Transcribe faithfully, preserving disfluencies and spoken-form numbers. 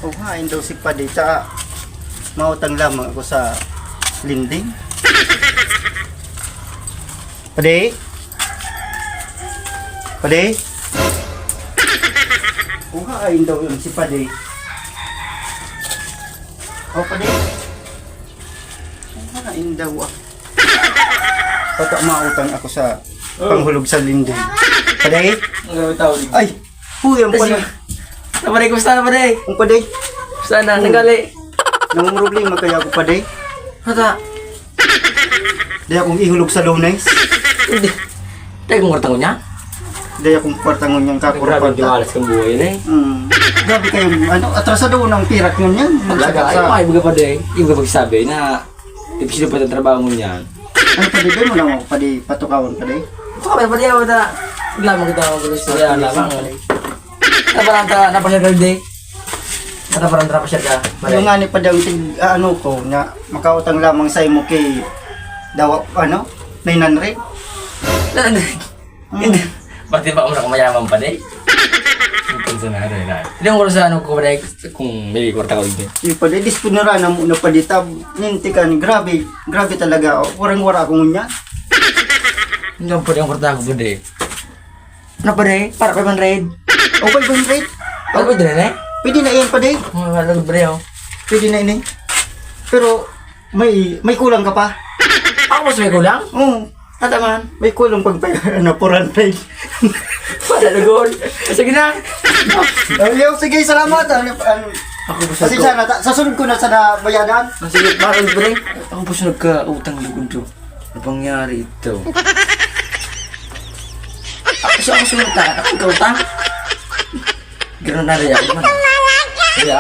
O, hain daw si Padi, tsaka mautang lamang ako sa lending. Padi? Padi? O, hain daw yun si Padi. O, Padi? O, hain daw, ah. Baka mautang ako sa panghulog sa lending. Padi? Ang gawin tao dito. Ay! Uy, ang Kasi, pala. Na, pare, kumusta na, pare? Ang Padi? Kumusta na? Nanggali? Namumroblema kaya ako, Padi. Hata. Di akong ihulog sa Lunes. Hindi. Tayo kung kwarta ko niya? Di akong kwarta ngunyan Grabe, kakurapata. Diwalas kang buhay na eh. Hmm. Grabe kayong, ano, atrasado ng pirak ngunyan. Talaga, ay, Sa- ay, mga pare. Yung kapagsabi na, ipisinupat ang trabaho mo niyan. Ano, Padi, doon mo lang ako, Padi, patukawon, Padi? Ito ka, pare, pare, ako na. Wala mo kita, ako gusto niya, lamang. Naparang ta, napasyal ka, di? Naparang ta, napasyal ka, pare? Yung nga ni, Padi, ang tig-, ah, ano ko, na makautang lamang sa imo kay dawa, ano, nine hundred? Nine hundred? Hmm. Hindi. Pati ba ako na kumayaman pa, di? Ang pensionado, yun, ah. Hindi ko sa ano ko, pare, kung may kwarta ko, hindi. Yung, Padi, disponiran na muna, Padi, tab, nintikan, grabe, grabe talaga, oh. Warang-wara ako ngunyan. Hindi ako pwede ang kwarta ko, pare. Ano, pare? Para five hundred. O, five hundred? Ano, pwede na, eh? Pwede na yan, Padi. Ang mahal, pare, oh. Pwede na ini. Pero may, may kulang ka pa. Ako mas may kulang? Oo. Tataman. May kulang pag, ano, four hundred. Para lugol. Sige na. Ayaw, sige, salamat. Ano, ano, Ako pa sa pasensya na, ta- sa sunod ko na sana bayadan. Ah, sige, parang, pare. Ako pa sa nagkautang lugod to. Ano pangyari ito? Ako sa ako sa utang. Ako nagkautang. Ganun na rin ako man. Kaya,